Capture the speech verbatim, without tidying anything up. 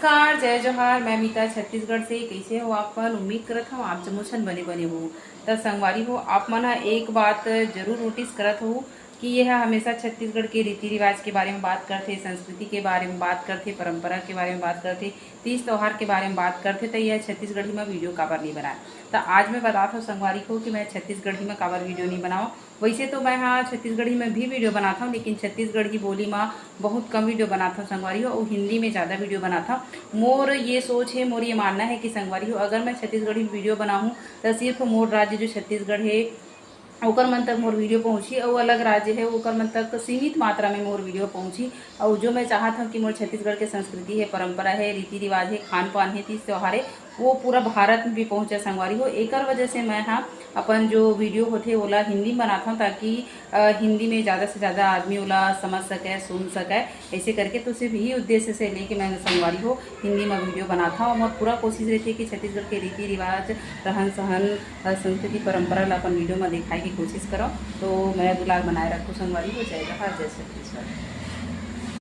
नमस्कार, जय जोहार, मैं मीता छत्तीसगढ़ से। कइसे हो आप मन? उम्मीद करत हव आप जम्मो झन बने बने हो। त संगवारी हो, आप मन ह एक बात जरूर नोटिस करत हो कि ये ह हमेशा छत्तीसगढ़ के रीति रिवाज के बारे में बात करथे, संस्कृति के बारे में बात करथे, परंपरा के बारे में बात करथे, तीज त्योहार के बारे में बात करथे, त ये छत्तीसगढ़ी में वीडियो काबर नहीं बनाए। त आज मैं बतात हव संगवारी हो कि मैं छत्तीसगढ़ी में काबर वीडियो नहीं बनाओ। वैसे तो मैं हाँ छत्तीसगढ़ी में भी वीडियो बनात हव, लेकिन छत्तीसगढ़ी बोली में बहुत कम वीडियो बनात हव संगवारी हो, अउ हिंदी में ज़्यादा वीडियो बनात हव। मोर ये सोच है, मोर ये मानना है कि संगवारी हो, अगर मैं छत्तीसगढ़ी में वीडियो बनाहूँ त सिर्फ मोर राज्य जो छत्तीसगढ़ है ओकर मन तक मोर वीडियो पहुँची, अउ अलग राज्य है ओकर मन तक सीमित मात्रा में मोर वीडियो पहुँची। अउ जो मैं चाहत हव कि मोर छत्तीसगढ़ के संस्कृति है, परंपरा है, रीति रिवाज है, खान पान है, तीज त्योहार है, वो पूरा भारत में भी पहुँचे संगवारी हो। एकर वजह से मैं हाँ अपन जो वीडियो होथे ओला हिंदी में बनात हव, ताकि अ, हिंदी में ज़्यादा से ज़्यादा आदमी ओला समझ सके, सुन सके। ऐसे करके तो सिर्फ यही उद्देश्य से लेके मैं संगवारी हो हिंदी में वीडियो बनात हव। मोर पूरा कोशिश रहथे कि छत्तीसगढ़ के रीति रिवाज, रहन सहन, अ, संस्कृति परंपरा ला अपन वीडियो में दिखाए के कोशिश करव। तो मैं दुलार बनाए रखो संगवारी हो। जय जोहार, जय छत्तीसगढ़।